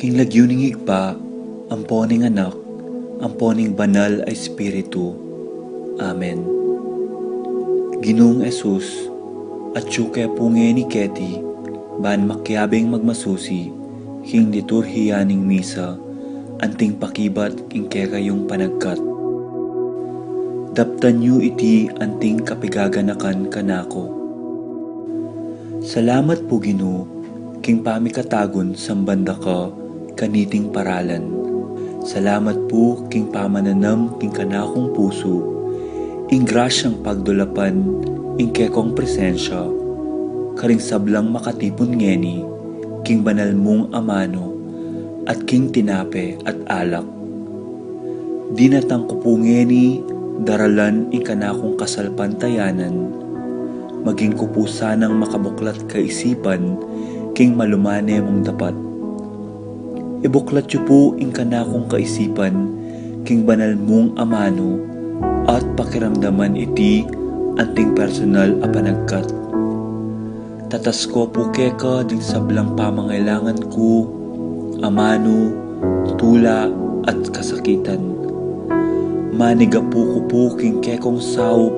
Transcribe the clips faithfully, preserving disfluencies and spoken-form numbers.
King lagyu ning Ibpa, ampo ning Anak, ampo ning Banal a Espiritu. Amen. Ginung Jesus, atyu ke pu ngeni keti, ban makiabing magmasusi king liturhiya ning misa, anting pakibat king kekayung panagkat. Daptan yu iti anting kapigaganakan kanaku. Salamat pu, Ginu, king pamikatagun samban da ka kaniting paralan. Salamat pu king pamananam king kanakung pusu ing grasyang pagdulapan ing kekong presensya karing sablang makatipun ngeni king banal mung amanu at king tinape at alak. Dinatang ku pu ngeni daralan ing kanakung kasalpantayanan, maging ku pu sanang makabuklat kaisipan king malumane mung dapat. Ibuklat yu pu ing kanakung kaisipan king banal mung amanu at pakiramdaman iti anting personal a panagkat. Tatas ku pu keka ding sablang pamangailangan ku, amanu, tula, at kasakitan. Manigapu ku pu king kekong saup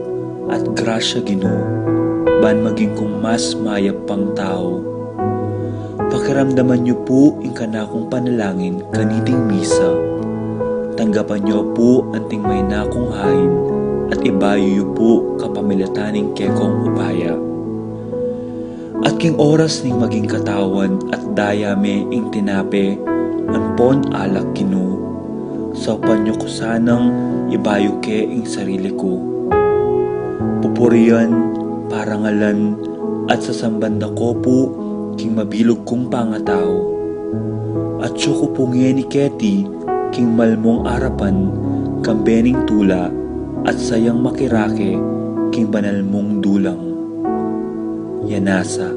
at grasya, Ginu, ban maging kung mas mayap pang tau. Pakiramdaman yu pu ing kanakung panalangin kaniting misa. Tanggapan yu pu anting maina kung hain at ibayu yu pu kapamilatan ning kekong upaya. At king oras ning maging katawan at daya me ing tinape ampon alak, Ginu, saupan yu ku sanang ibayu ke ing sarili ku. Pupurian, parangalan, at sasamban da ko pu king mabilug kung pangatau. Atyu ku pu ngeni keti king malmung arapan kambe ning tula at sayang makirake king banal mung dulang. Yanasa.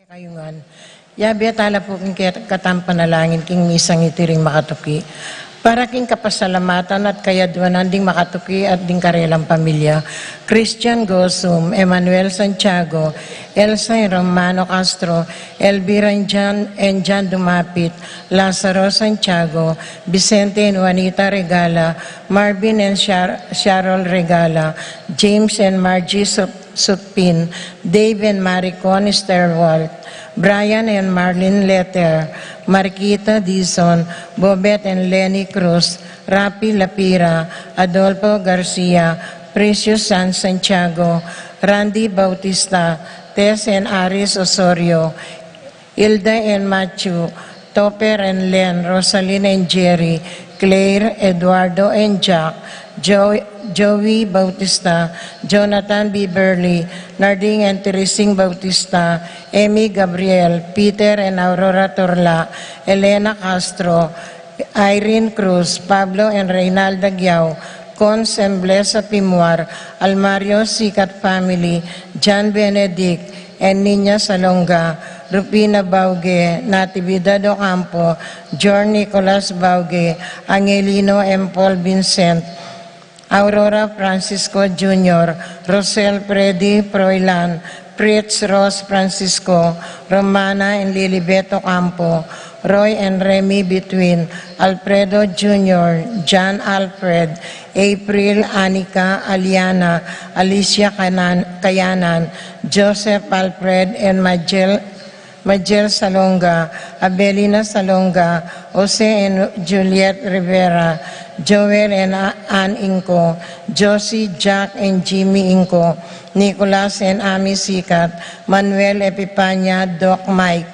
Kayungan. Yabe tala pu king kekatang panalangin king misang iti ring makatuki. Para king kapasalamatan at kayadwanan ding makatuki at ding karelang pamilya. Christian Gosum, Emmanuel Santiago, Elsa and Romano Castro, Elvira and Jan, and Jan Dumapit, Lazaro Santiago, Vicente and Juanita Regala, Marvin and Char-, Cheryl Regala, James and Margie Sup-, Supin, Dave and Maricon Esterwalt, Brian and Marlene Letter, Marquita Dizon, Bobet and Lenny Cruz, Rapi Lapira, Adolfo Garcia, Precious San Santiago, Randy Bautista, Tess and Aris Osorio, Ilda and Matthew, Topper and Len, Rosalyn and Jerry, Claire, Eduardo and Jack, Jo-, Joey Bautista, Jonathan Beverly, Narding and Teresing Bautista, Emmy Gabriel, Peter and Aurora Torla, Elena Castro, Irene Cruz, Pablo and Reynalda Giao, Cons and Blesa Pimuar, Almario Sikat family, John Benedict, and Nina Salonga, Rufina Bauge, Natividad Ocampo, John Nicolas Bauge, Angelino and Paul Vincent, Aurora Francisco Junior, Rosel Freddy Froilan, Fritz Ross Francisco, Romana and Lilibet Ocampo, Roy and Remy Between, Alfredo Junior, John Alfred, April, Anika, Aliana, Alicia Canan-, Cayanan, Joseph Alfred and Majel, Majel Salonga, Abelina Salonga, Jose and Juliet Rivera, Joel and A-, Ann Inco, Josie, Jack and Jimmy Inco, Nicolas and Ami Sikat, Manuel, Epipania, Doc Mike,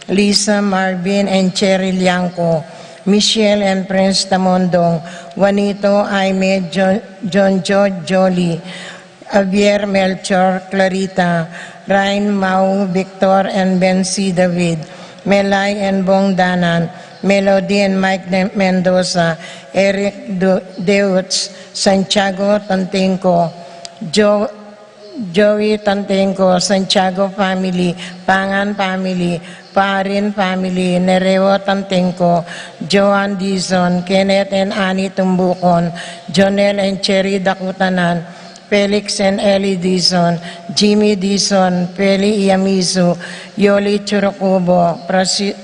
Lisa, Marvin and Cherry Liangco, Michelle and Prince Tamondong, Juanito, Aime, John, John George, Jolie, Javier, Melchor, Clarita, Ryan, Mau, Victor and Bensi David, Melay and Bong Danan, Melody and Mike De-, Mendoza, Eric Du-, Deutz, Santiago Tantingco, Jo-, Joey Tantingco, Santiago family, Pangan family, Parin family, Nereo Tantingco, Joan Dizon, Kenneth and Annie Tumbucon, Jonel and Cherry Dakutanan, Felix and Ellie Dizon, Jimmy Dizon, Feli Iyamizu, Yoli Churukubo, Prasi-,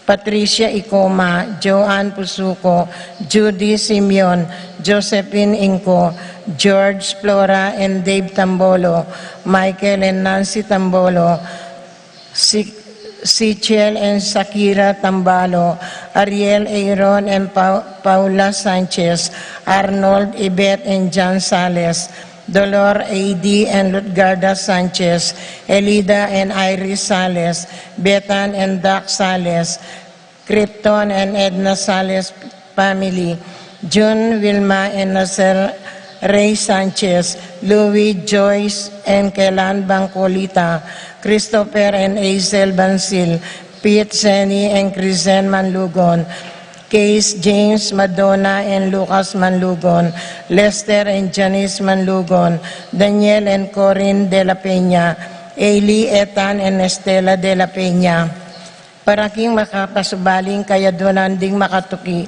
Patricia Icoma, Joan Pusuco, Judy Simeon, Josephine Inco, George, Flora and Dave Tambolo, Michael and Nancy Tambolo, Si-, Sichel and Sakira Tambalo, Ariel, Aaron and Pa-, Paula Sanchez, Arnold, Ibet and John Sales, Dolor, A D and Lutgarda Sanchez, Elida and Iris Sales, Betan and Doc Sales, Krypton and Edna Sales family, June, Wilma and Nasser, Ray Sanchez, Louis, Joyce and Kelan Bangcolita, Christopher and Hazel Bansil, Pete, Zenny and Crizen Manlugon, Case, James, Madonna and Lucas Manlugon, Lester and Janice Manlugon, Daniel and Corinne de la Peña, Ailey, Ethan and Estela de la Peña. Para king makapasubaling kayadwanan ding makatuki,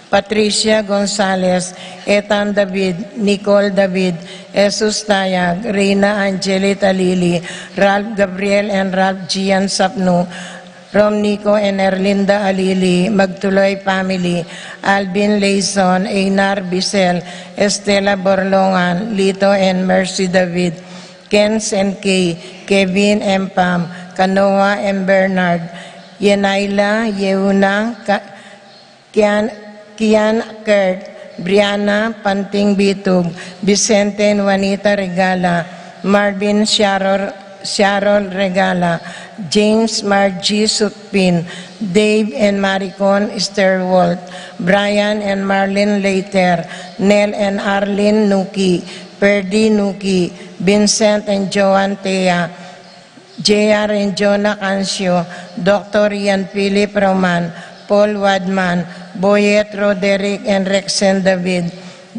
Patricia Gonzalez, Ethan David, Nicole David, Jesus Tayag, Reina Angelit Alili, Ralph Gabriel and Ralph Gian Sapnu, Rom Nico and Erlinda Alili, Magtuloy family, Alvin Leison, Einar Bisel, Estela Borlongan, Lito and Mercy David, Kens and Kay, Kevin and Pam, Kanoa and Bernard, Yenaila, Yeuna, Ka-, Kian, Kian Kurt, Brianna Panting Bitug, Vicente and Juanita Regala, Marvin Sharon, Sharon Regala, James Margie Sutpin, Dave and Maricon Easterwalt, Brian and Marlene Leiter, Nel and Arlene Nuki, Perdi Nuki, Vincent and Joan Tea, J R and Jonah Cancio, Doctor Ian Philip Roman, Paul Wadman, Boyet Roderick and Rexen David,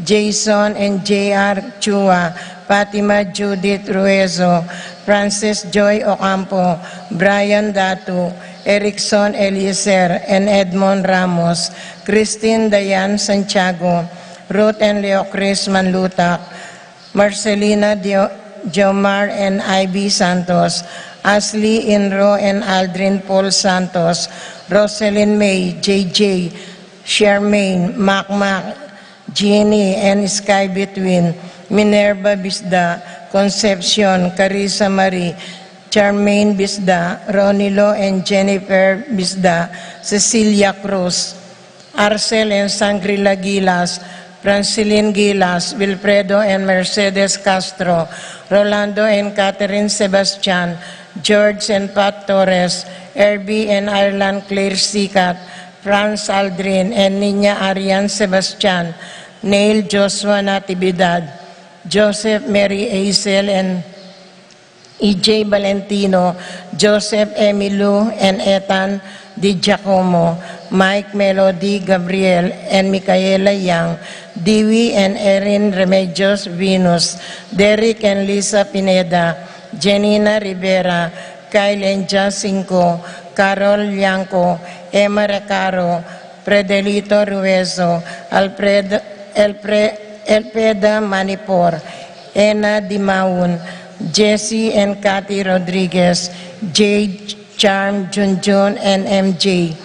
Jason and J R Chua, Fatima Judith Ruezo, Francis Joy Ocampo, Brian Datu, Erickson Eliezer, and Edmond Ramos, Christine Dayan Santiago, Ruth and Leo Chris Manlutak, Marcelina Dio-, Diomar and Ivy Santos, Ashley Inro and Aldrin Paul Santos, Roselyn May, J J, Charmaine, Makmak, Jeannie and Sky Between, Minerva Bisda, Concepcion, Carissa Marie, Charmaine Bisda, Ronilo and Jennifer Bisda, Cecilia Cruz, Arcel and Sangrila Gilas, Francilin Gilas, Wilfredo and Mercedes Castro, Rolando and Catherine Sebastian, George and Pat Torres, Erby and Ireland Claire Sikat, Franz Aldrin and Nina Arian Sebastian, Neil Joshua Natividad, Joseph Mary Aisel and E J Valentino, Joseph Emilio and Ethan Di Giacomo, Mike Melody Gabriel and Micaela Yang, Dewey and Erin Remedios Venus, Derek and Lisa Pineda, Janina Rivera, Kyle and Jacinco, Carol Lianco, Emma Recaro, Predelito Ruezo, Alfred, Elpre, Elpeda Manipor, Ena Dimaun, Jesse and Cathy Rodriguez, Jade, Charm, Junjun, and M J.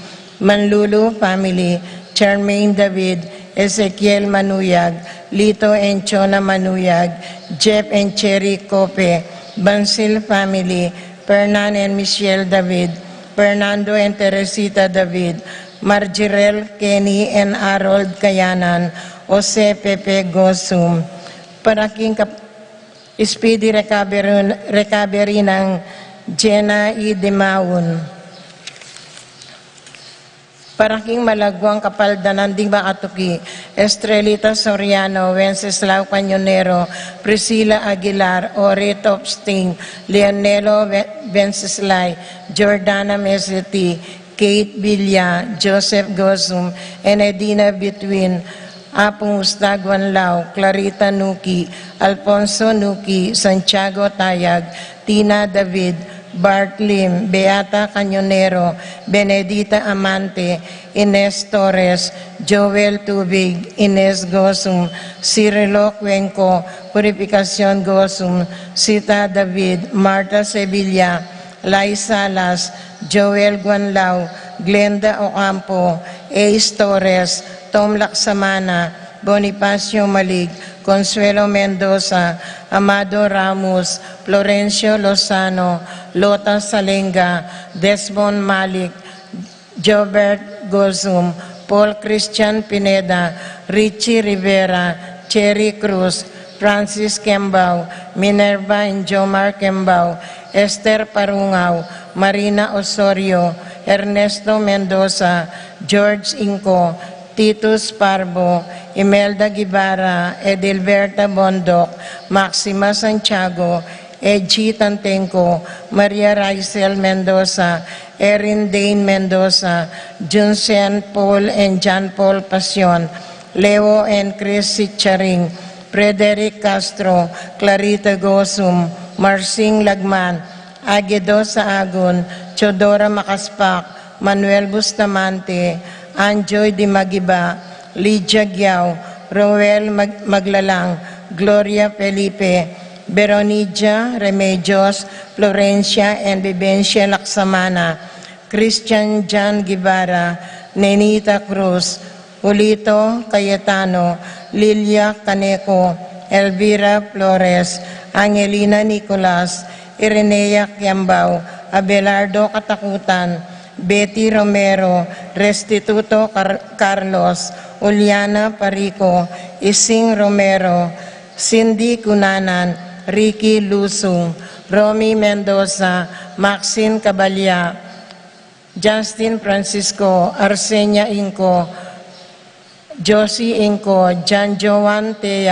Manlulu family, Charmaine David, Ezekiel Manuyag, Lito and Chona Manuyag, Jeff and Cherry Cope, Bansil family, Fernan and Michelle David, Fernando and Teresita David, Marjirel, Kenny and Harold Kayanan, Jose Pepe Gosum. Para king kap-, speedy recovery, recovery nang Jenna E. Dimaun. Para king malaguang kapaldanan ding makatuki, Estrelita Soriano, Wenceslao Cañonero, Priscilla Aguilar, Ori Topsting, Leonelo Ve-, Venceslay, Jordana Meseti, Kate Villa, Joseph Gosum, Enedina Between, Apung Ustaguan Lau, Clarita Nuki, Alfonso Nuki, Santiago Tayag, Tina David, Bart Lim, Beata Cañonero, Benedita Amante, Ines Torres, Joel Tubig, Ines Gosum, Cirilo Cuenco, Purificacion Gosum, Sita David, Martha Sevilla, Lai Salas, Joel Guanlao, Glenda Ocampo, Ace Torres, Tom Laksamana, Bonifacio Malig, Consuelo Mendoza, Amado Ramos, Florencio Lozano, Lota Salenga, Desmond Malik, Jobert Gozum, Paul Christian Pineda, Richie Rivera, Cherry Cruz, Francis Kembao, Minerva and Jomar Kembao, Esther Parungao, Marina Osorio, Ernesto Mendoza, George Inco, Titus Parbo, Imelda Guevara, Edilberta Bondoc, Maxima Santiago, Edgy Tantenco, Maria Raizel Mendoza, Erin Dane Mendoza, Junsen Paul and John Paul Pasion, Leo and Chris Sicharing, Frederick Castro, Clarita Gosum, Marsing Lagman, Aguedo Saagun, Teodora Macaspac, Manuel Bustamante, Anjoy Dimagiba, Lydia Giao, Roel Mag-, Maglalang, Gloria Felipe, Veronija Remedios, Florencia and Vivencia Laksamana, Christian John Guevara, Nenita Cruz, Julito Cayetano, Lilia Caneco, Elvira Flores, Angelina Nicolas, Irenea Kiambao, Abelardo Katakutan, Betty Romero, Restituto Car-, Carlos, Juliana Parico, Ising Romero, Cindy Cunanan, Ricky Lusung, Romy Mendoza, Maxine Cabalya, Justin Francisco, Arsenia Inco, Josie Inco, John Joan Tea,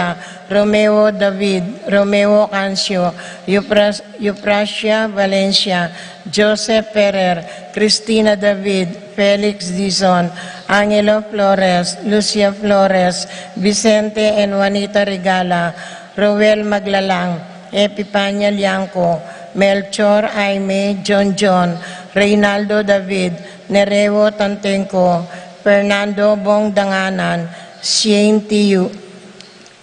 Romeo David, Romeo Cancio, Eupras-, Euphrasia Valencia, Joseph Ferrer, Cristina David, Felix Dizon, Angelo Flores, Lucia Flores, Vicente and Juanita Regala, Roel Maglalang, Epipania Liangco, Melchor, Jaime, John John, Reynaldo David, Nereo Tantengco, Fernando Bong Danganan, Shane Tiu,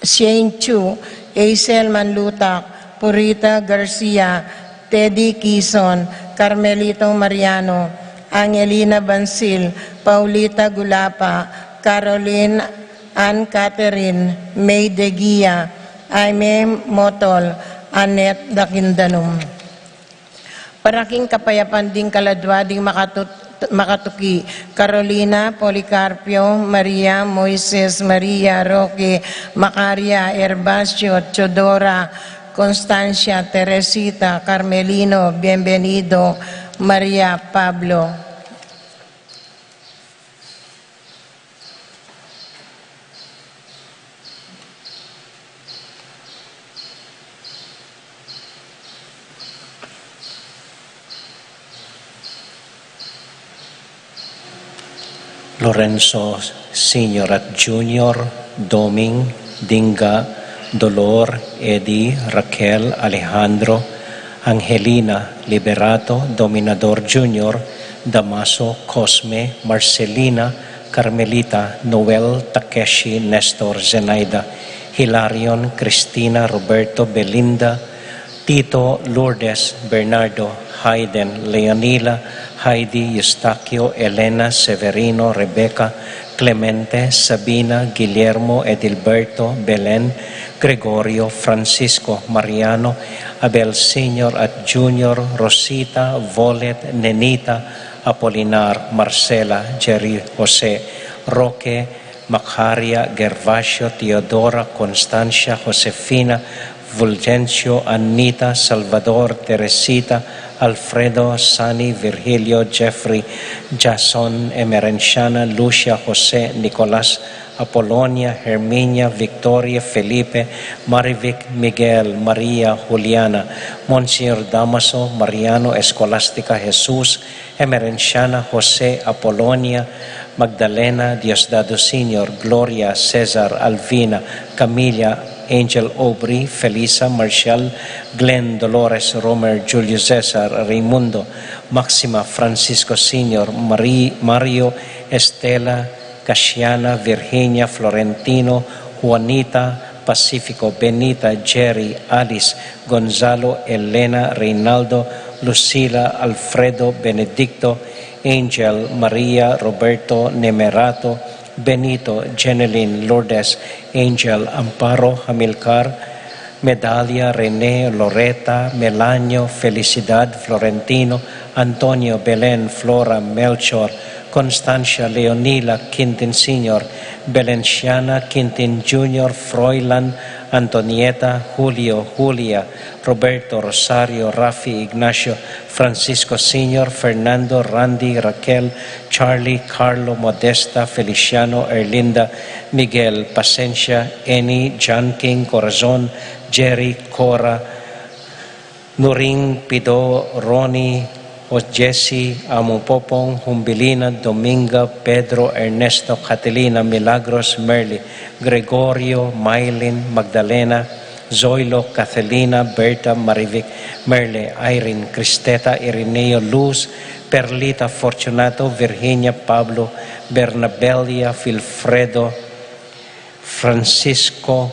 Shane Chu, Aisel Manlutak, Purita Garcia, Teddy Kison, Carmelito Mariano, Angelina Bansil, Paulita Gulapa, Caroline Ann Catherine, May Deguia, Jaime Motol, Annette Daquindanum. Para king kapayapan ding kaladwa ding makatut-, makatuki, Carolina, Policarpio, Maria, Moises, Maria, Roque, Macaria, Herbacio, Teodora, Constancia, Teresita, Carmelino, Bienvenido, Maria, Pablo. Lorenzo Senior at Junior, Doming, Dinga, Dolor, Eddie, Raquel, Alejandro, Angelina, Liberato, Dominador Junior, Damaso, Cosme, Marcelina, Carmelita, Noel, Takeshi, Nestor, Zenaida, Hilarion, Cristina, Roberto, Belinda, Tito, Lourdes, Bernardo, Hayden, Leonila, Heidi, Eustaquio, Elena, Severino, Rebecca, Clemente, Sabina, Guillermo, Edilberto, Belen, Gregorio, Francisco, Mariano, Abel Senior at Junior, Rosita, Volet, Nenita, Apolinar, Marcela, Jerry, Jose, Roque, Macaria, Gervasio, Teodora, Constancia, Josefina, Fulgencio, Anita, Salvador, Teresita, Alfredo, Sani, Virgilio, Jeffrey, Jason, Emerenciana, Lucia, Jose, Nicolas, Apolonia, Herminia, Victoria, Felipe, Marivic, Miguel, Maria, Juliana, Monsignor Damaso, Mariano, Escolastica, Jesus, Emerenciana, Jose, Apolonia, Magdalena, Diosdado Senior, Gloria, Cesar, Alvina, Camila, Angel, Aubrey, Felisa, Marshall, Glenn, Dolores, Romer, Julio Cesar, Raimundo, Maxima, Francisco Senior, Mari-, Mario, Estela, Casiana, Virginia, Florentino, Juanita, Pacifico, Benita, Jerry, Alice, Gonzalo, Elena, Reynaldo, Lucila, Alfredo, Benedicto, Angel, Maria, Roberto, Nemerato, Benito, Jeneline, Lourdes, Angel, Amparo, Amilcar, Medalia, Rene, Loreta, Melanio, Felicidad, Florentino, Antonio, Belen, Flora, Melchor, Constancia, Leonila, Quintin Senior, Belenciana, Quintin Junior, Froilan, Antonieta, Julio, Julia, Roberto, Rosario, Rafi, Ignacio, Francisco Senior, Fernando, Randy, Raquel, Charlie, Carlo, Modesta, Feliciano, Erlinda, Miguel, Pasencia, Eni, John King, Corazon, Jerry, Cora, Nuring, Pido, Ronnie, Jesse, Amu Popong, Humbilina, Dominga, Pedro, Ernesto, Catalina, Milagros, Merly, Gregorio, Maylin, Magdalena, Zoilo, Catalina, Berta, Marivic, Merle, Irene, Cristeta, Irineo, Luz, Perlita, Fortunato, Virginia, Pablo, Bernabelia, Wilfredo, Francisco,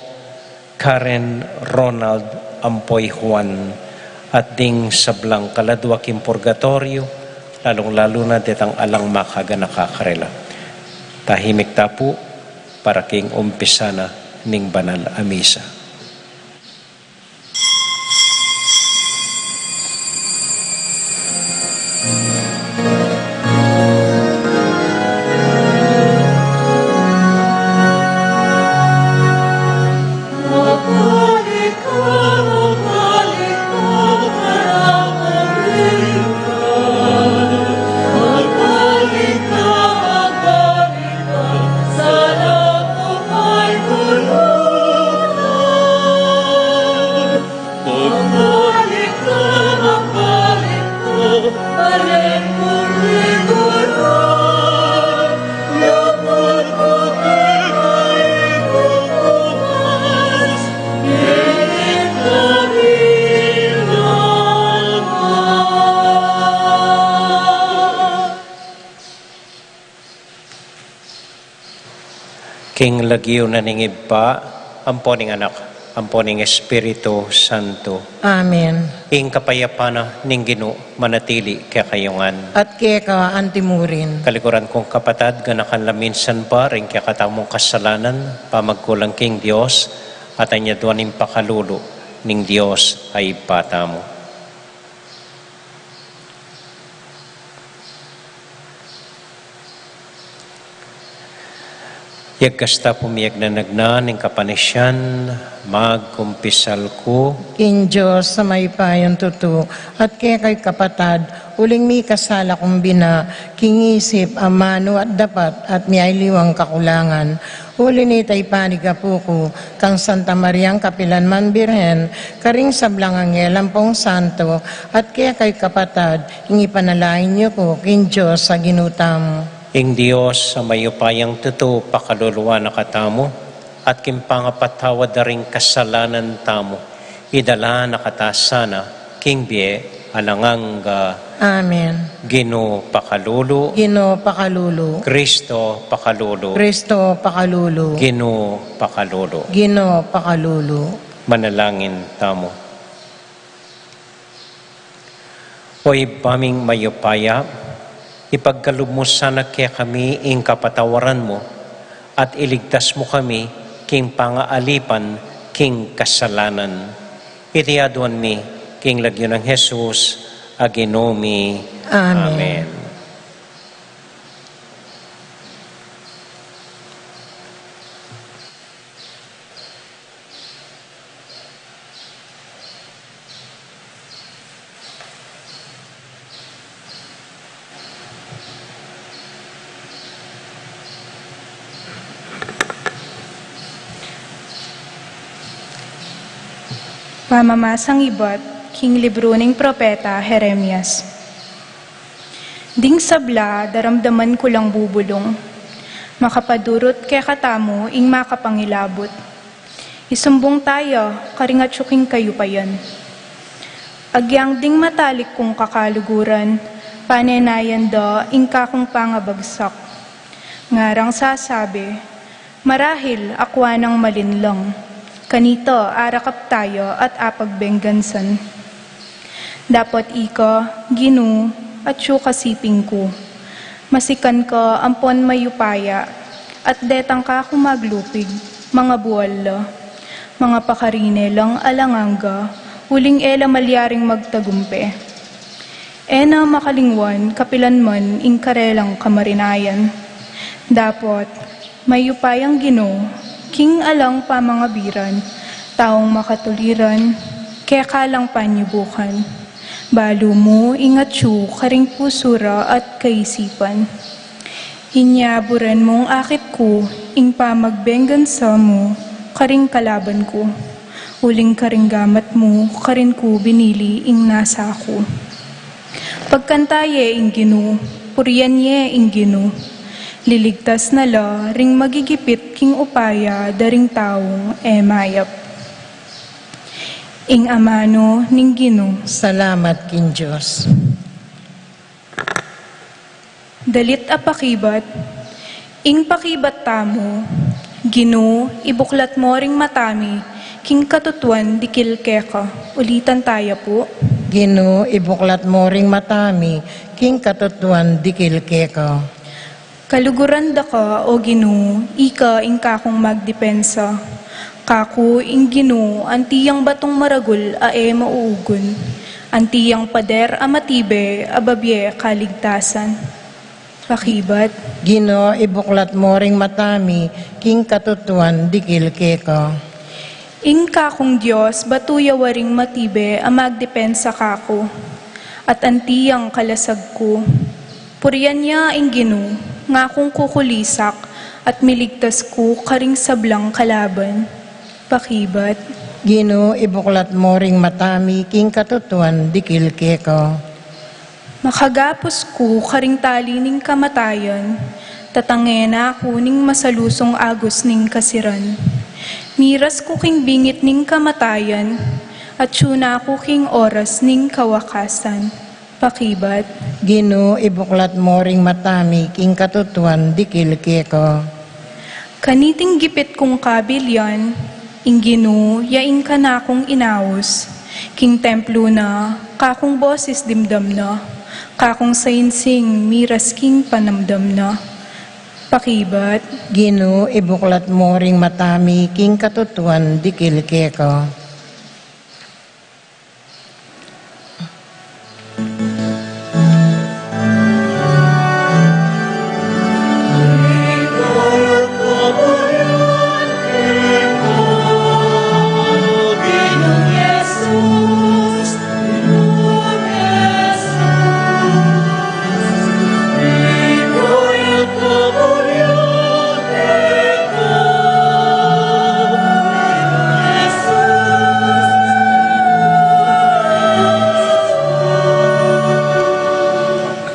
Karen, Ronald, ampo i Juan, at ding sablang kaladwa king purgatoryo, lalung-lalu na detang alang makaganaka karela. Tahimik ta pu para king umpisa na ning banal a misa. Lagyu na ning Ibpa, ampo ning Anak, ampo ning Espiritu Santo. Amen. Ing kapayapan na ning Ginu manatili kekayu ngan. At keka antimurin. Kaliguran kung kapatad, ganakan la minsan pa ring kekatamung kasalanan, pamagkulang king Dios, at anyaduan ing pakalulu ning Dios a Ibpa tamu. Yagkasta pumiyag na nagna ning kapanisian, magkumpisal ku. King Dios a mayupayang tutu, at kekay kapatad, uling mikasala kung bina, king isip, amanu at dapat, at miyaliwang kakulangan. Uli nita ipanigapu ku kang Santa Mariang kapilan man Birhen, karing sablang anghel ampong santo, at kekay kapatad, ing ipanalangin yu ku king Dios a Ginu tamu. Ing Dios a mayupayang tutu pakaluluan na katamu, at king pangapatawad da ring kasalanan tamu, idala na kata sana king bie alang angga. Amen. Ginu pakalulu. Ginu pakalulu. Kristo pakalulu. Kristo pakalulu. Ginu pakalulu. Ginu pakalulu. Manalangin tamu. O Ibpa ming mayupaya, ipagkalub mu sana kekami ing kapatawaran mu, at iligtas mu kami king pangaalipan king kasalanan. Iti aduan mi king lagyu nang Jesus a Ginu mi. Amen. Amen. Pamamasang ibat king libru ning propeta Jeremias. Ding sabla, daramdaman ku lang bubulung, makapadurut kekatamu ing makapangilabut. Isumbung taya karing atyu king kayupayan. Agyang ding matalik kung kakaluguran, panenayan da ing kakung pangabagsak. Ngarang sasabi, marahil akwa nang malinlang. Kanita arakap taya at apagbenggansan. Dapot ika, Ginu, atyu ka siping ku. Masikan ka ampon mayupaya, at detang ka ku maglupig, mangabual la. Mangapakarine lang alang angga, uling e la malyaring magtagumpe. E na makalingwan kapilan man ing karelang kamarinayan. Dapot, mayupayang Ginu, king alang pamangabiran, taung makatuliran, keka lang panyubukan. Balu mu ing atyu karing pusu ra at kaisipan. Inya buren mung akit ku ing pamagbenggansa mu karing kalaban ku, uling karing gamat mu karin ku binili ing nasa ku. Pagkanta ye ing Ginu, purian ye ing Ginu. Liligtas na la ring magigipit king upaya da ring taung e mayap. Ing amanu ning Ginu. Salamat king Dios. Dalit a pakibat. Ing pakibat tamu. Ginu, ibuklat mo ring mata mi king katutuan dikil keka. Ulitan taya pu. Ginu, ibuklat mo ring mata mi king katutuan dikil keka. Kaluguran da ka, O Ginu, ika ing kakung magdepensa. Kaku ing Ginu, anti yang batung maragul a e mauugun, anti yang pader a matibe a babie kaligtasan. Pakibat. Ginu, ibuklat mo ring mata mi king katutuan dikil keka. Ing kakung Dios, batu ya waring matibe a magdepensa kaku, at anti yang kalasag ku. Purian ya ing Ginu, ngakung kukulisak, at miligtas ku karing sablang kalaban. Pakibat. Ginu, ibuklat mo ring mata mi king katutuan dikil keka. Makagapus ku karing tali ning kamatayan, tatange na ku ning masalusung agus ning kasiran. Miras ku king bingit ning kamatayan, atyu na ku king oras ning kawakasan. Pakibat. Ginu, ibuklat mo ring mata mi king katutuan dikil keka. Kaniting gipit kung kabilyan, ing Ginu ya ing kanakung inaus, king templu na, kakung boses dimdam na, kakung sainsing miras king panamdam na. Pakibat. Ginu, ibuklat mu ring mata mi king katutuan dikil keka.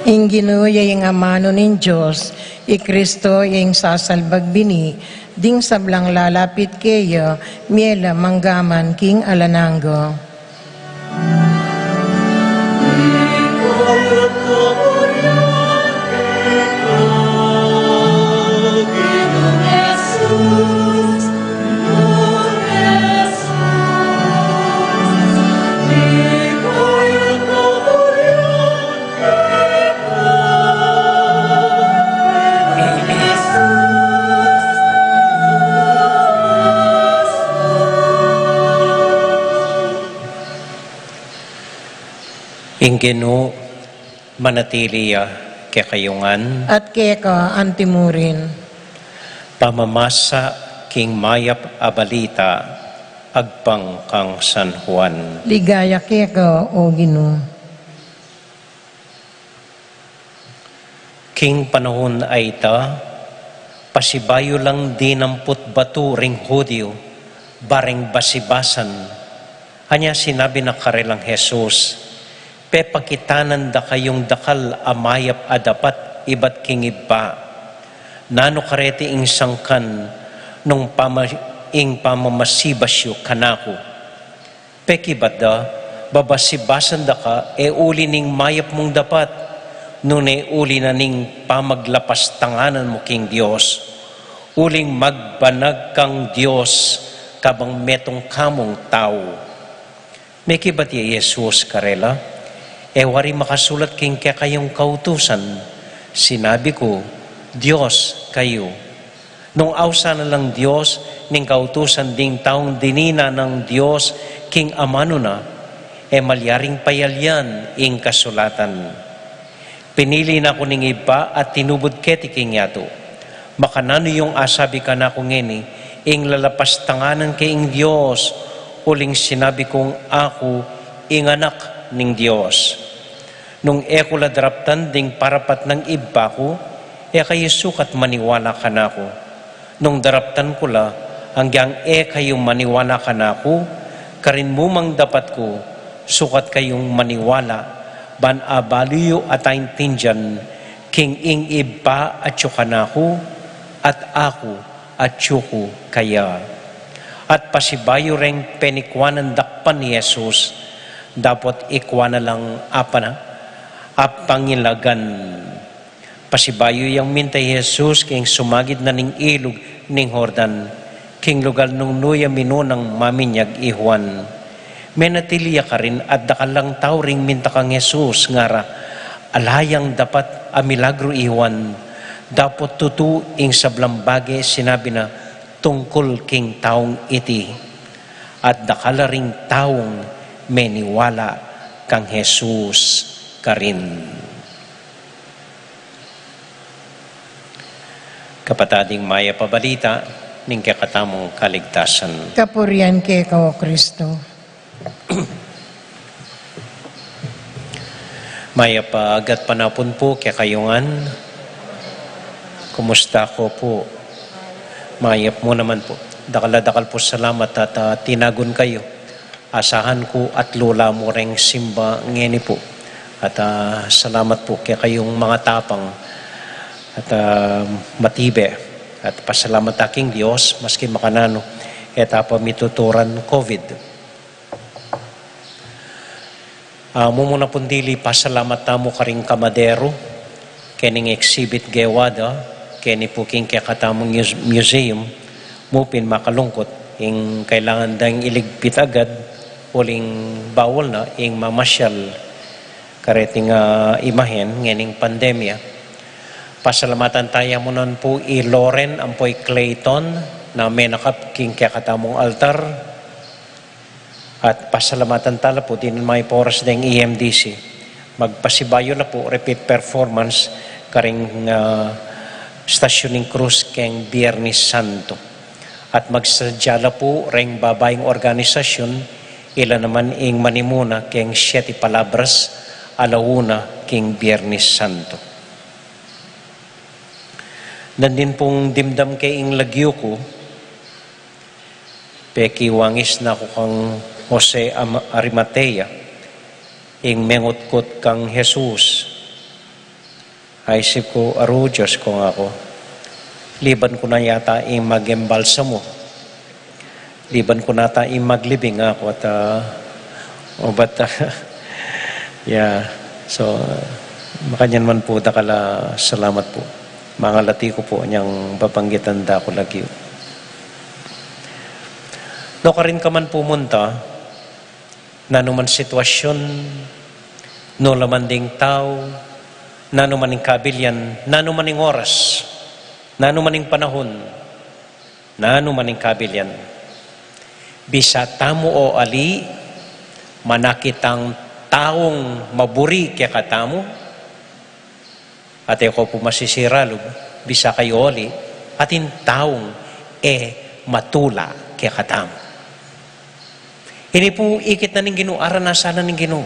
Ing Ginu ya ing amanu ning Dios, i Kristo ya ing sasalbag bini, ding sablang lalapit keya, mie la mangga man king alang angga. Ing Ginu manatili ya kekayu ngan. At keka antimurin. Pamamasa king mayap a balita agpang kang San Juan. Ligaya keka, o Ginu. King panahun a ita, pasibayu lang dinamput batu ring Judio, bareng basibasan. Anya sinabi na karelang Jesus, "Pepakitanan da kayung dakal a mayap a dapat ibat king Ibpa. Nanu kareti ing sangkan nung pama-, ing pamamasibas yu kanaku?" Pekibat da, babasibasan da ka, e uli ning mayap mung dapat, nune uli na ning pamaglapastanganan mu king Dios, uling magbanag kang Dios kabang metung ka mung tau. Mekibat ya i Jesus karela, e wari makasulat king kekayung kautusan, sinabi ku, Dios kayu. Nung ausan na lang Dios ning kautusan ding taung dinina nang Dios king amanu na, e malyaring payalyan ing kasulatan. Pinili na ku ning Ibpa at tinubud keti king yatu. Makananu yung asabi kanaku ngeni, ing lalapastanganan ke ing Dios, uling sinabi kung aku ing anak ning Dios. Nung e ku la daraptan ding parapat nang Ibpa ku, e kayu sukat maniwala kanaku. Nung daraptan ku la, anggiyang e kayu maniwala kanaku, karin mu mang dapat ku, sukat kayung maniwala, ban abalu yu at aintindian, king ing Ibpa atyu kanaku, at aku atyu ku kaya. At pasibayu reng penikuanan dakpan ni Jesus, dapot ikua na lang apa na, apangilagan. Pasibayu yang minta i Jesus king sumagid na ning ilug ning Jordan, king lugal nung nu ya minunang maminyag i Juan. Menatili ya karin at dakal lang tau ring minta kang Jesus, ngara, "Ala yang dapat a milagru i Juan, dapot tutu ing sablang bage sinabi na tungkul king taung iti." At dakal la ring taung meniwala kang Jesus karin. Kapatad, ing mayap a balita ning kekatamung kaligtasan. Kapurian keka, o Kristo. Mayap a gatpanapun pu kekayu ngan. Kumusta ko pu? Mayap mu naman pu. Dakal a dakal pu salamat at, ah, tinagun kayu. Asahan ku atlu la mu reng simba ngeni pu. At, ah, salamat pu kekayung mangatapang at, ah, matibe. At pasalamat ta king Dios, maski makananu e ta pa mituturan COVID. Ah, mumuna pung dili, pasalamat tamu karing kamaderu, kening exhibit gewa da, Keni pu king kekatamung muse-, museum, mu pin makalungkut, ing kailangan dang iligpit agad, uling bawal na ing mamasyal kareting, ah, imahen ngening pandemya. Pasalamatan taya mu naman pu i Loren ampo i Clayton na menakap king kekatamung altar. At pasalamatan tala pu ding maiporas deng E M D C. Magpasibayu la pu repeat performance karing, ah, Stasyon ning Krus keng Biernes Santo. At magsadya la pu reng babaing organisasyun, ila naman ing manimuna keng Siete Palabras, ala una king Biernes Santo. Dandin pung dimdam ke ing lagyu ku, pekiwangis na ku kang Jose Am-, Arimatea, ing mengutkut kang Jesus. Aisip ku, "Aru Dios," kung aku, "liban ku na yata ing mag-embalsamo. Liban ku na yata ing maglibing aku at, ah, obat, ah," ya." So, makanyan man pu dakal a salamat pu. Mangalati ku pu inyang babanggitan da ku lagyu. Nukarin ka man pumunta, nanu man sitwasyun, nu la man ding tau, nanu man ing kabilian, nanu man ing oras, nanu man ing panahun, nanu man ing kabilian, bisa tamu o ali, manakit tang taung maburi kekatamu, at e ko pu masisira lub, bisa kayu o ali, atin taung e matula kekatamu. Ini pu ikit na ning Ginu, aranasan na ning Ginu.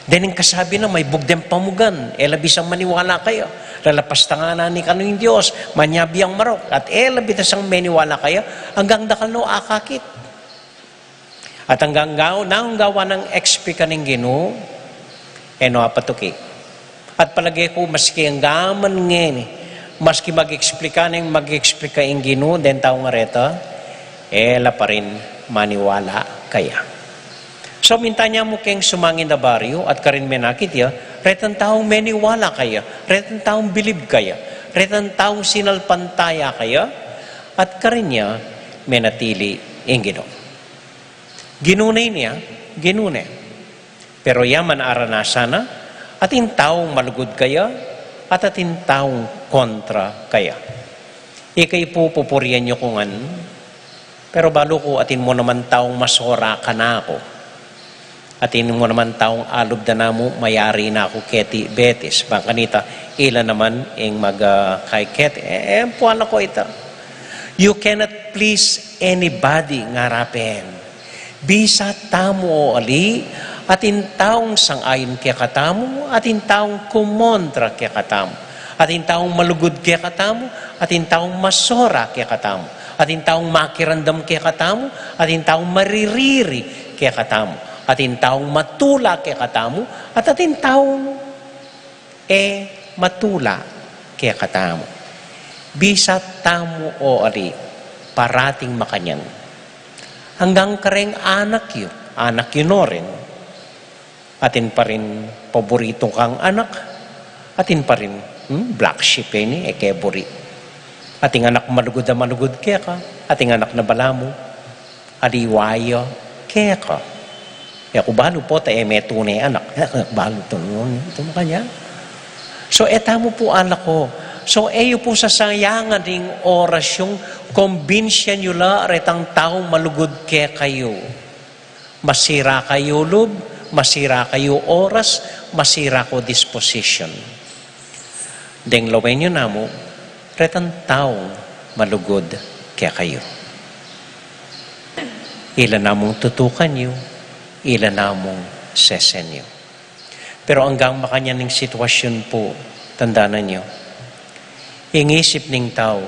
Dening kasabi na, maibug deng pamugan, e la bisang maniwala kaya. Lalapas tang ngana na kanu ing Dios, manyabi yang marok, at e la bisang maniwala kaya, anggang dakal no akakit. At anggang gawa, nanu gawa nang explica ning Ginu, e no apatuki. At palage ku, maski anggaman ngeni, maski mag-explica neng mag-explica ing Ginu deng taung areta, e la pa rin maniwala kaya. So, minta ne mu keng sumangin a baryu at karin menakit ya, retang taung meniwala kaya, retang taung bilib kaya, retang taung sinalpantaya kaya, at karin ya menatili ing Ginu. Ginu ne ini, ah, Ginu ne. Pero ya man aranasan na, atin taung malugud kaya, at atin taung kontra kaya. Ika ipupurian yu ku ngan, pero balu ku atin mu naman taung masora kanaku. Atin mu naman taung alub da namu mayari na ku keti Betis. Bang kanita, ila naman ing mag, ah, kay keti. E, e, puan aku ita. You cannot please anybody, ngara pen. Bisa tamu o ali, atin taung sang-ayon kekatamu, atin taung kumontra kekatamu, atin taung malugud kekatamu, atin taung masora kekatamu, atin taung makiramdam kekatamu, atin taung maririri kekatamu, atin taung matula kekatamu, at atin taung e matula kekatamu. Bisa tamu o ali, parating makanyan. Anggang kareng anak yu, anak yu no rin, atin pa rin paburitu kang anak, atin pa rin, hmm, black sheep ini, e ke buri. Atin anak malugud a malugud keka, atin anak na balamu aliwa ya keka. E ku balu pota e me tune anak. E ku balu tune, itu makanyan. So, e tamu pu alako. So, e yu pu sasayangan ing oras yung kombinsyan yu la retang taung malugud kekayu. Masira kayu lub, masira kayu oras, masira ko disposition. Deng lawen yu namu, retang taung malugud kekayu. Ila namung tutukan yu, ila namung sesen yu. Pero anggang makanyan ing sitwasyun pu, tandanan yu, ing isip ning tau,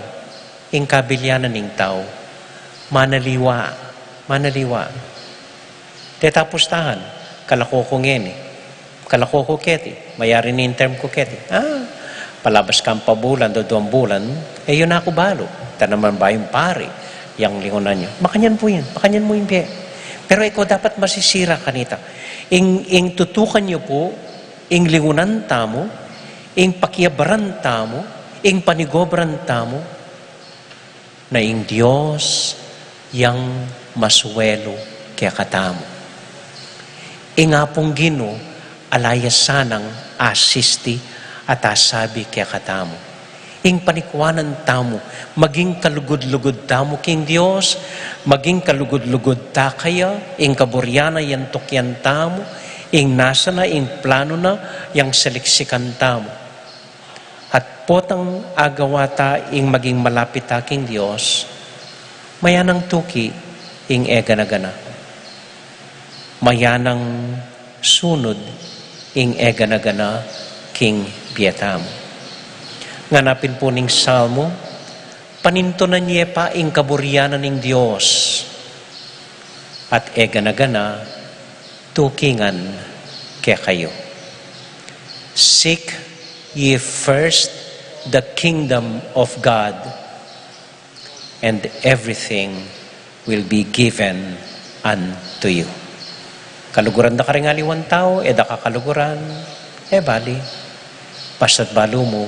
ing kabilianan ning tau, manaliwa, manaliwa. Deta pustahan, kalako ku ngeni, kalako ku keti, mayari ning term ku keti. Ah, palabas kang pabulan, duduang bulan, e yu na ku balu. Tana man bayung pari, yang lingunan yu. Makanyan pu yan, makanyan mu ing bie. Pero e ko dapat masisira kanita. Ing, ing tutukan yu pu, ing lingunan tamu, ing pakiabaran tamu, Ing panigobran tamu na ing Dios yang masuelu kekatamu. Ing Apung Ginu ala ya sanang asisti at asabi kekatamu. Ing panikuanan tamu, maging kalugud-lugud tamu king Dios, maging kalugud-lugud ta kaya, ing kaburian na yang tukian tamu, ing nasa na, ing planu na yang saliksikan tamu. At potang agawa ta ing maging malapit ta king Dios, mayanang tuki ing e gana-gana. Mayanang sunud ing e gana-gana king bie tamu. Ngana pin pu ning Salmo, panintunan ye pa ing kaburian na ning Dios, at e gana-gana tukingan kekayu. Seek ye first the kingdom of God, and everything will be given unto you. Kaluguran da karing aliwang tau, e da ka kaluguran, e bali. Basta't balu mu,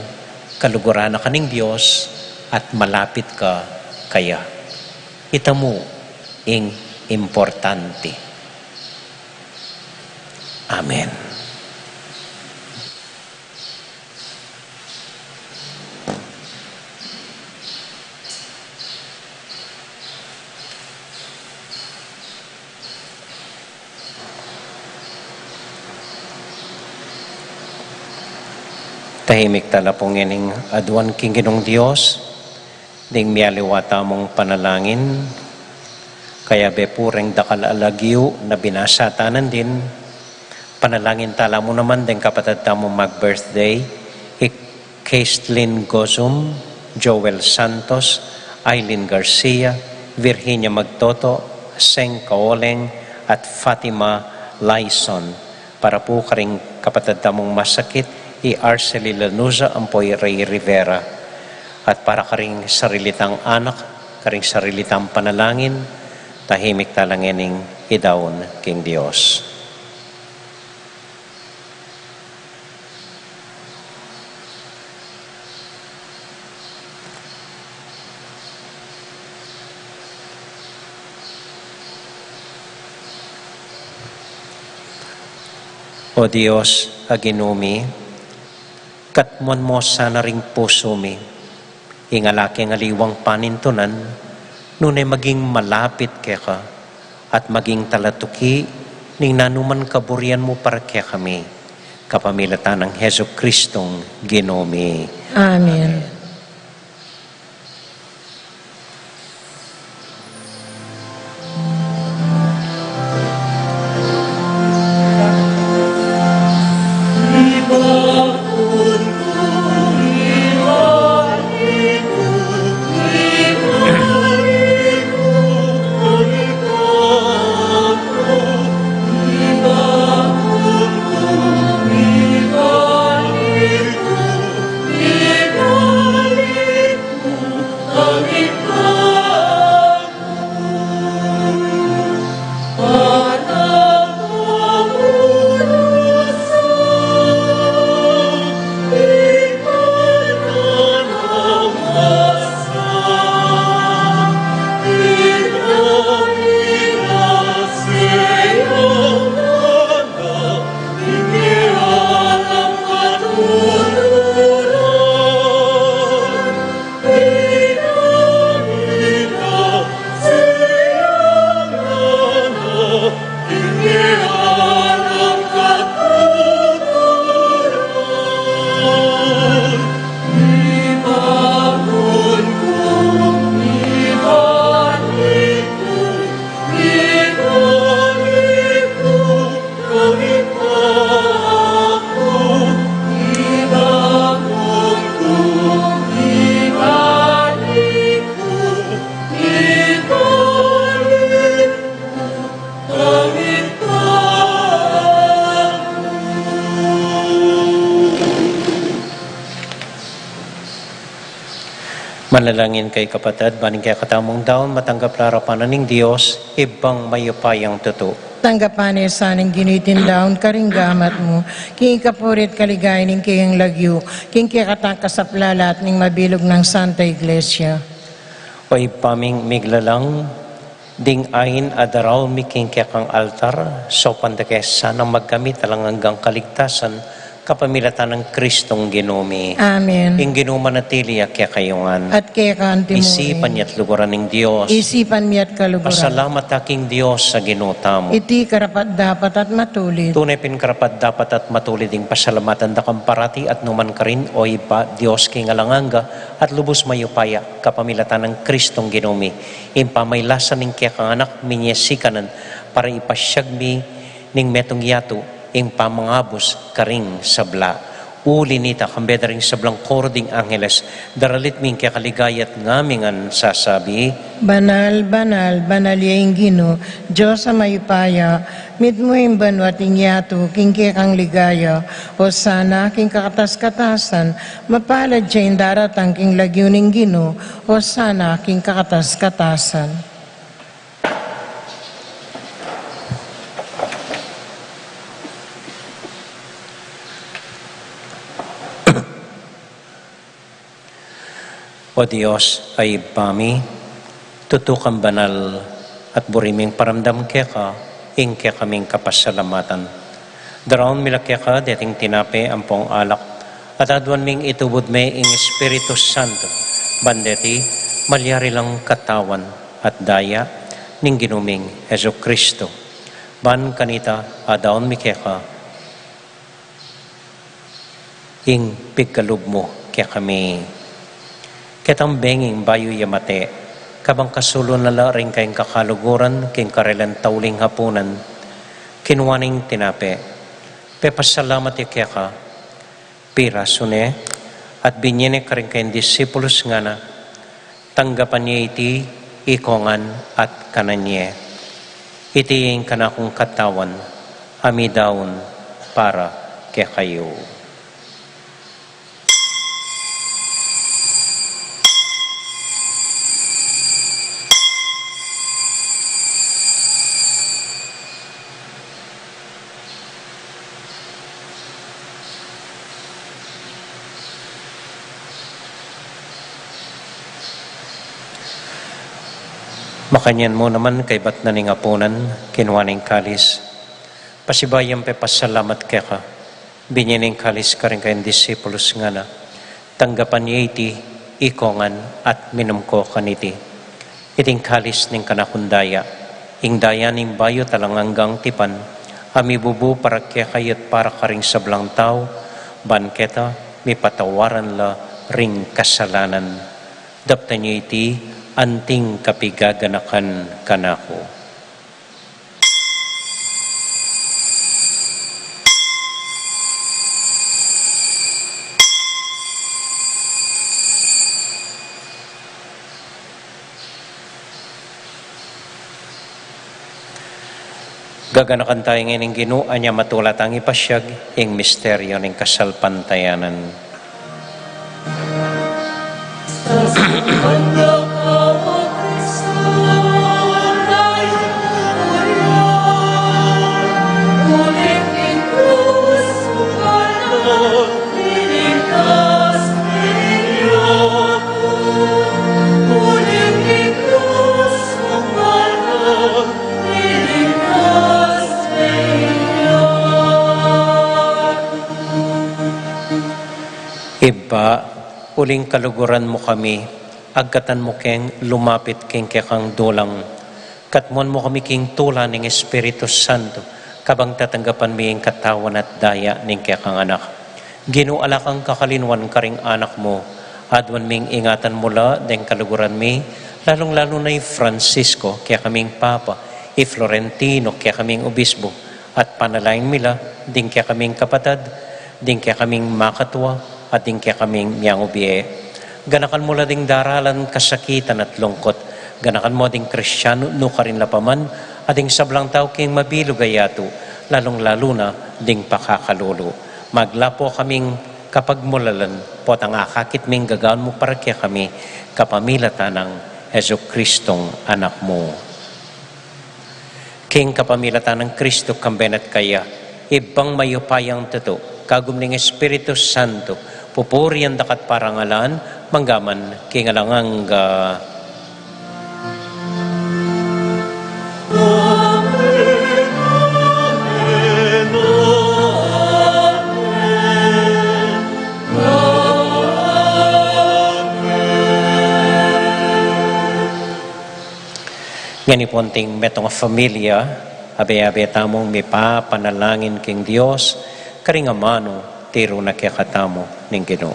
kaluguran na ka ning Dios at malapit ka kaya. Ita mu ing importante. Amen. Tahimik tala pu ngening aduan king Ginung Dios, ding mialiwa tamung panalangin. Kayabe pu reng dakal a lagyu na binasa ta nandin, panalangin tala mu naman deng kapatad tamung mag-birthday, i Caitlin Gozum, Joel Santos, Aileen Garcia, Virginia Magtoto, Seng Kaoleng, at Fatima Laison. Para pu karing kapatad tamung masakit, i Arcely Lanuza ampo i Ray Rivera. At para karing sarili tang anak, karing sarili tang panalangin, tahimik tala ngening idaun king Dios. O Dios a Ginu mi, katmuan mu sana ring pusu mi ing ala keng aliwang panintunan, nune maging malapit keka at maging talatuki ning nanuman kaburian mu para kekami, kapamilatan nang Jesucristong Ginu mi. Amen. Manalangin kayu kapatad, ban ing kekatamung daun matanggap la king arapan ning Dios, Ibpang mayupayang tutu. Tanggapan ne sa ning Ginu iting daun karing gamat mu, king ikapuri at kaligayan ning kayang lagyu, king kekatang kasaplalan at ning mabilug nang Santa Iglesia. O Ibpa ming miglalang, ding ain a daraun mi king kekang altar, saupan da ke sanang magkamit alang anggang kaligtasan, kapamilatan nang Kristong Ginu mi. Amen. Ing Ginu manatili ya kekayu ngan. At keka antimurin. Isipan ya't luguran ning Dios. Isipan mi at kaluguran. Pasalamat ta king Dios a Ginu tamu. Iti karapat-dapat at matulid. Tune pin karapat-dapat at matulid ing pasalamatan da kang parati at numan karin, o Ibpa, Dios king alang angga, at lubus mayupaya, kapamilatan nang Kristong Ginu mi. Ing pamaylasa ning kekang Anak, minie sikanan, para ipasiag mi ning metung yatu, ing pamangabus karing sabla. Uli nita, kambe da ring sablang koro ding angeles, daralit mi ing kekaligaya at ngamingan sasabi: Banal, banal, banal ya ing Ginu, Dios a mayupaya, mitmu ing banua't ing yatu king kekang ligaya. Hosana king kakatas-katasan, mapalad ya ing daratang king lagyu ning Ginu, Hosana king kakatas-katasan. O Dios a Ibpa mi, tutu kang banal, at buri ming paramdam keka ing kekaming kapasalamatan. Daraun mi la keka deting tinape ampong alak, at aduan ming itubud me ing Espiritu Santo, ban deti malyari lang katawan at daya ning Ginu ming Jesucristo. Ban kanita, adaun mi keka ing pigkalub mu kekami. Ketang benging bayu ya mate, kabang kasulu na la ring kayang kakaluguran king karelang tauling hapunan, kinua neng tinape, pepasalamat ya keka, pirasu ne, at binye ne karing kayang disipulus, ngana: Tanggapan ye iti ikongan at kanan ye. Iti ing kanakung katawan a midaun para kekayu. Makanyan mu naman kaybat na ning apunan, kinua neng kalis, pasibayu yang pepasalamat keka, binye neng kalis karing kayang disipulus, ngana: Tanggapan ye iti ikongan at minum ko kaniti. Iting kalis ning kanakung daya, ing daya ning bayu at alang anggang tipan, a mibubu para kekayu at para karing sablang tau, ban keta mipatawaran la ring kasalanan. Daptan ye iti anting kapigaganakan kanaku. Gaganakan taya ngeni ning Ginu, anya matula tang ipasiag ing misteryu ning kasalpantayanan. Ibpa, uling kaluguran mu kami, agkatan mu keng lumapit king kekang dulang. Katmuan mu kami king tula ning Espiritu Santo, kabang tatanggapan mi ing katawan at daya ning kekang Anak. Ginu, ala kang kakalinuan karing anak mu, aduan ming ingatan mu la deng kaluguran mi, lalung-lalu na i Francisco, kekaming Papa, i Florentino, kekaming Obispo, at panalangin mi la ding kekaming kapatad, ding kekaming makatua, at ding kekaming miangu bie. Ganakan mu la ding daralan kasakitan at lungkut. Ganakan mu ding Kristianu nukarin la pa man, at ding sablang tau king mabilug a yatu, lalung-lalu na ding pakakalulu. Maglapo kaming kapagmulalan, potang akakit ming gagawan mu para kekami, kapamilatan nang Jesucristong Anak mu. King kapamilatan nang Kristu, kambe na at kaya, Ibpang mayupayang tutu, kagum ning Espiritu Santo, pupurian daka at parangalan, mangga man king alang angga. Ngeni pu, anting metung a familia, abe-abe tamung mipapanalangin king Dios, karing amanu tiru na kekatamu ning Ginu.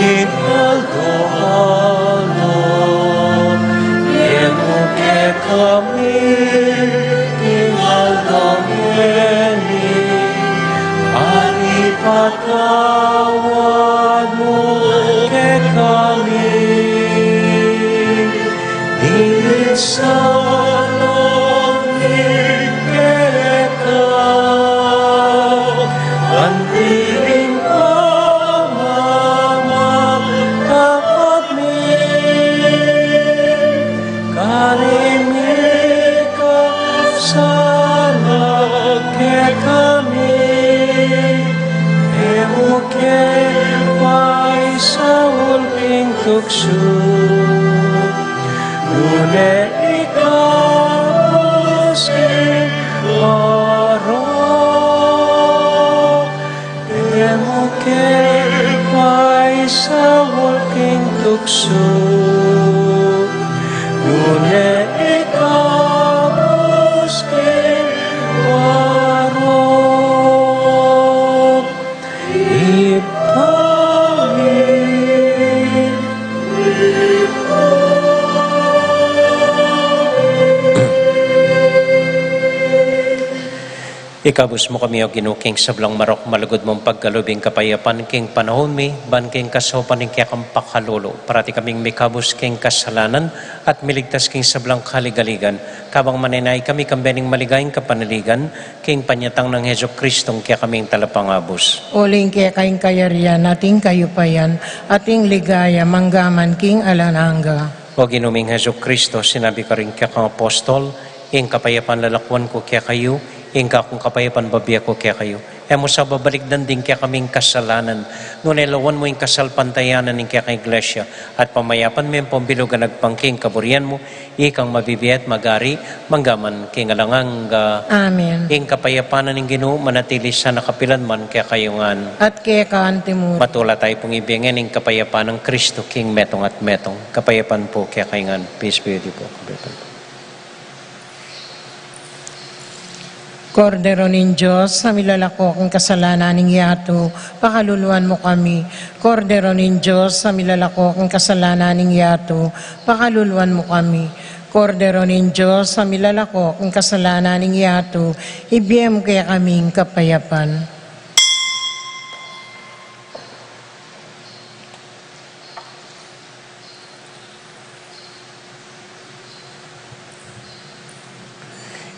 King aldo-aldo, e mu kekami, king aldo ngeni, at ipatawad mu kekami ding sala mi keka, anti ing pamamatapat mi karing mikasala kekami, e mu ke paisaul king tuksu, nune ikabus king marok. E mu ke paisaul king tuksu, nune ikabus king marok. Ibpa mi, ikabus mu kami, O Ginu, king sablang marok, malugud mung pagkalub ing kapayapan king panaun mi, ban king kasaupan ning kekang pakalulu, parati kaming mikabus king kasalanan at miligtas king sablang kaligaligan, kabang manenaya kami kambe ning maligayang kapanaligan, king panyatang nang Jesucristo, ing kekaming Talapangabus. Uling keka ing kayarian, at ing kayupayan, at ing ligaya, mangga man king alang angga. O Ginu ming Jesucristo, sinabi mu karing kekang apostol, Ing kapayapan lalakuan ku kekayu, ing kakung kapayapan bibie ku kekayu. E mu sa babalikdan ding kekaming kasalanan, nune lawan mu ing kasalpantayanan ning kekang Iglesia, at pamayapan me ampong bilug a agpang king kaburian mu, ikang mabibie at magari, mangga man king alang angga. Amen. Ing kapayapan ning Ginu manatili sana kapilan man kekayu ngan. At keka antimurin. Matula tayu pung ibie ngeni ing kapayapan nang Kristo king metung at metung. Kapayapan pu kekayu ngan. Peace be with you po. Kapayapan pu. Kordero ning Dios, a milalako king kasalanan ning yatu, pakaluluan mu kami. Kordero ning Dios, a milalako king kasalanan ning yatu, pakaluluan mu kami. Kordero ning Dios, a milalako king kasalanan ning yatu, ibie mu kekami ing kapayapan.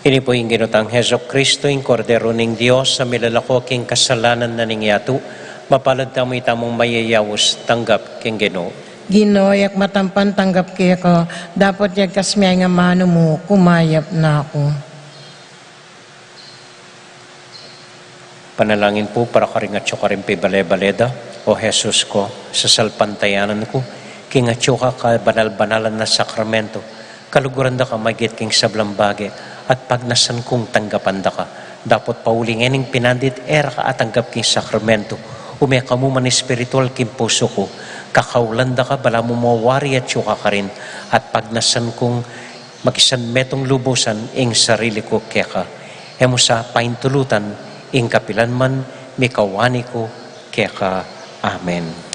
Ini pu ing Ginu tang Jesucristo, ing Kordero ning Dios, a milalako king kasalanan na ning yatu. Mapalad tamu itamung mayayaus tanggap king Ginu. Ginu, e ku matampan tanggap keka, dapot yagkas me ing amanu mu, kumayap na ku. Panalangin pu para karing atyu karing pibale-bale da. O Jesus ku, sasalpantayanan ku king atyu ka kabanal-banalan na sakramento, kaluguran da ka maigit king sablang bage, at pagnasan kung tanggapan da ka. Dapot pauli ngening pinandit e ra ka atanggap king sakramento, Ume ka mu man espiritual king pusu ku, kakaulan da ka, balamu mo wari atyu ka karin, at pagnasan kung makisan metung lubusan ing sarili ku keka. E mu sa paintulutan ing kapilan man mikawani ku keka. Amen.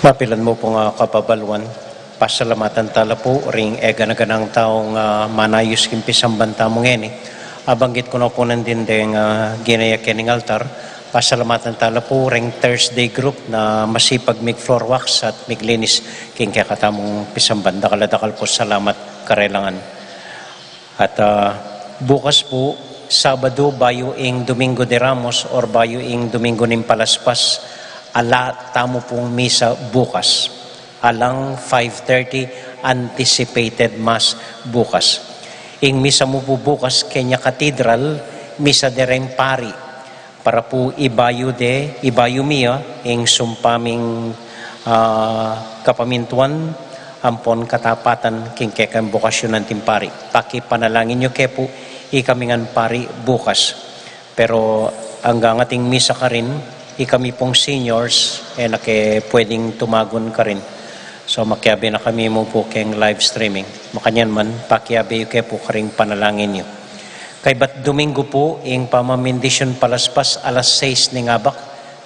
Mapilan mu pung, ah, kababaluan, pasalamatan tala pu ring e gana-ganang taung, ah, manayus king pisamban tamu ngeni. Abanggit ku no pu nandin deng, ah, ginaya kening altar, pasalamatan tala pu ring Thursday group na masipag mig-floor wax at miglinis king kekatamung pisamban. Dakal a dakal pu salamat karelang ngan. At, ah, bukas pu, Sabadu, bayu ing Domingo de Ramos or bayu ing Domingo ning Palaspas, ala tamu pung misa bukas. Alang five thirty, anticipated mass bukas. Ing misa mu pu bukas kenya katedral, misa de reng pari. Para pu ibayu de, ibayu mi ya ing sumpa ming, ah, kapamintuan ampon katapatan king kekang bokasyunan ding pari. Pakipanalangin yu ke pu ikami ngan pari bukas. Pero anggang ating misa karin, ikami pung seniors, e na ke pwedeng tumagun karin. So, makiabe na kami mu pu keng live streaming. Makanyan man, pakiabe yu ke pu karing panalangin yu. Kaybat Domingo pu, ing pamamindisyon palaspas alas sais ning abak,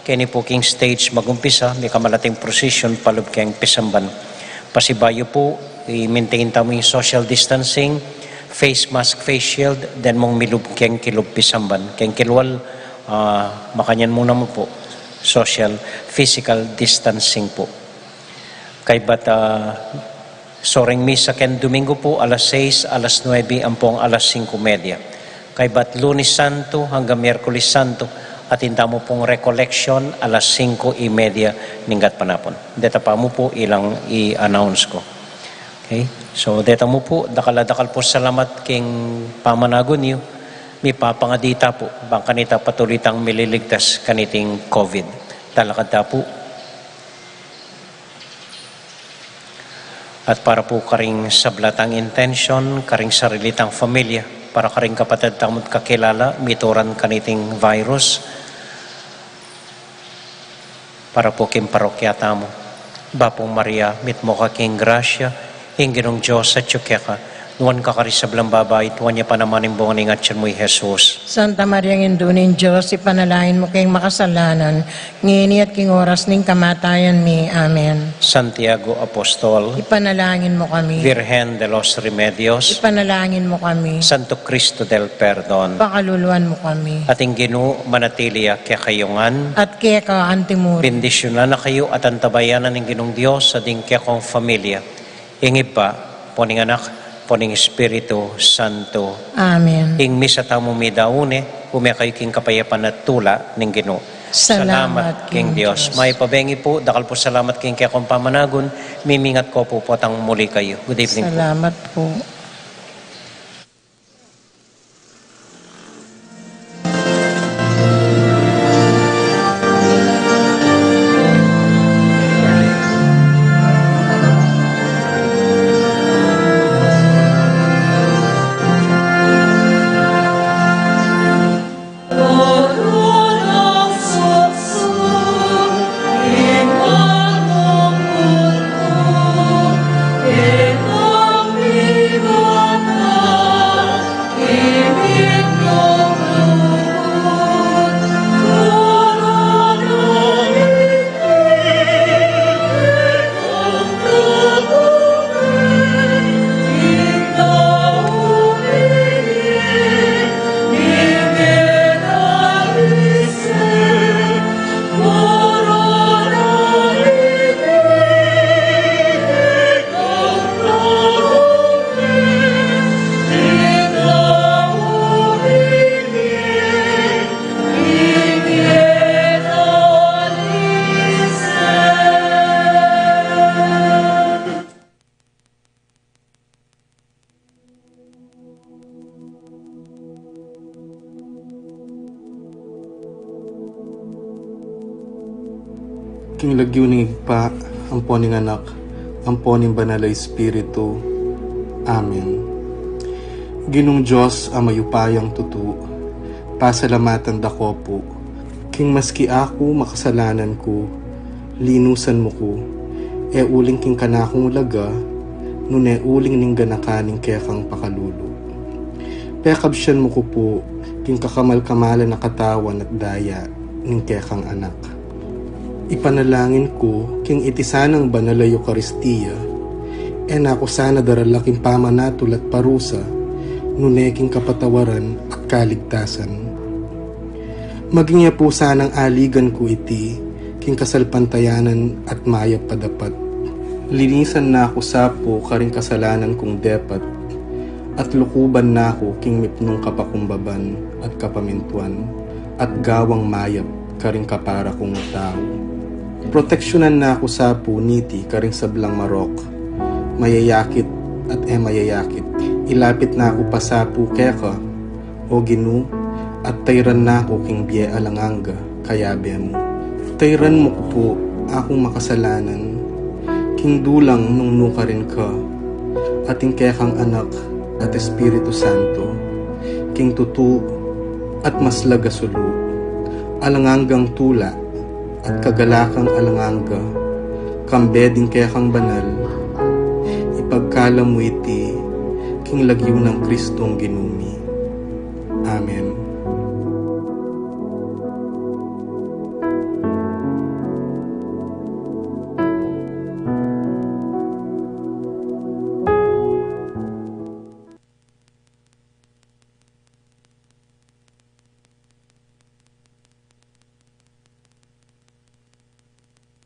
keni pu king stage magumpisa, mikamalating procession palub keng pisamban. Pasibayu pu, i-maintain tamu ing social distancing, face mask, face shield, then mung milub keng kilub pisamban. Keng kilwal, ah, makanyan mu namu pu, social, physical distancing pu. Kaybat, ah, soring misa keng Domingo pu, alas sais, alas nuebe, ampong alas singko medya. Kaybat Lunes Santo hanggang Miyerkules Santo, atin tamu pung recollection, alas singko y medya ning gatpanapun. Deta pa mu pu ilang i-announce ku. Okay? So, deta mu pu, dakal a dakal pu salamat king pamanagun yu, mipapangadi ta pu, bang kanita patuloy tang mililigtas kaniting COVID. Talakad ta pu. At para pu karing sabla tang intensyon, karing sarili tang familia, para karing kapatad tamu't kakilala, mituran kaniting virus, para pu king parokya tamu. Bapu Maria, mitmu ka king grasya, ing Ginung Dios atyu keka, nuan ka karing sablang babai, at nuan ya pa naman ing bunga ning atyan mu, i Jesus. Santa Maria, Indu ning Dios, ipanalangin mu keng makasalanan, ngeni at king oras ning kamatayan mi. Amen. Santiago Apostol, ipanalangin mu kami. Virgen de los Remedios, ipanalangin mu kami. Santo Cristo del Perdon, pakaluluan mu kami. At ing Ginu manatili ya kekayu ngan. At keka antimurin. Bendisyunan na kayu at antabayanan ning Ginung Dios, at ing kekong familia. Ing Ibpa, ampo ning Anak, ampo ning Espiritu Santo. Amen. Ing misa tamu midaun ne, ume kayu king kapayapan at tula ning Ginu. Salamat king Dios. Mayap a bengi pu, dakal pu salamat king kekong pamanagun, mimingat ko pu potang muli kayu. Good evening pu. Salamat pu. King lagyu ning Ibpa, ampo ning Anak, ampo ning Banal a Espiritu. Amen. Ginung Dios a mayupayang tutu, pasalamatan da ko pu, king maski aku makasalanan ku, linusan mu ku, e uling king kanakung laga, nune uling ning ganakan ning kekang pakalulu. Pekabsian mu ku pu, king kakamal-kamalan a katawan at daya ning kekang Anak. Ipanalangin ku, king iti sanang banal a Eukaristia, e na ku sana darala king pamanatul at parusa, nune king kapatawaran at kaligtasan. Maging ya pu sanang aligan ku iti, king kasalpantayanan at mayap a dapat. Linisan na ku sa pu karing kasalanan kung depat, at lukuban na ku king mipnung kapakumbaban at kapamintuan, at gawang mayap karing kapara kung tau. Proteksyunan na ku sa pu niti karing sablang marok, mayayakit at e mayayakit. Ilapit na ku pa sa pu keka, O Ginu, at tayran na ku king bie alang angga, kayabe mu. Tayran mu ku pu, akung makasalanan, king dulang nung nukarin ka, at ing kekang Anak at Espiritu Santo, king tutu at maslag a sulu, alang anggang tula at kagalakang alang angga, kambe ding kekang banal, ipagkalub mu iti king lagyu nang Kristong Ginu mi. Amen.